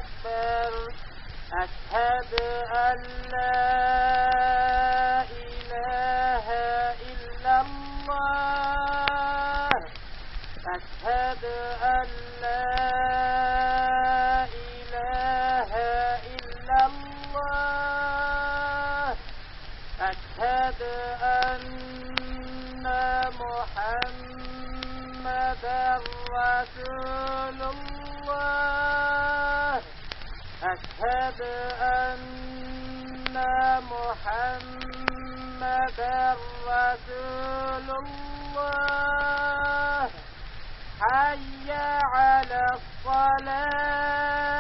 أكبر. أشهد أن لا إله إلا الله. أشهد أن لا إله إلا الله. أشهد أن محمدا رسول الله. أشهد أن محمدا رسول الله. حي على الصلاة.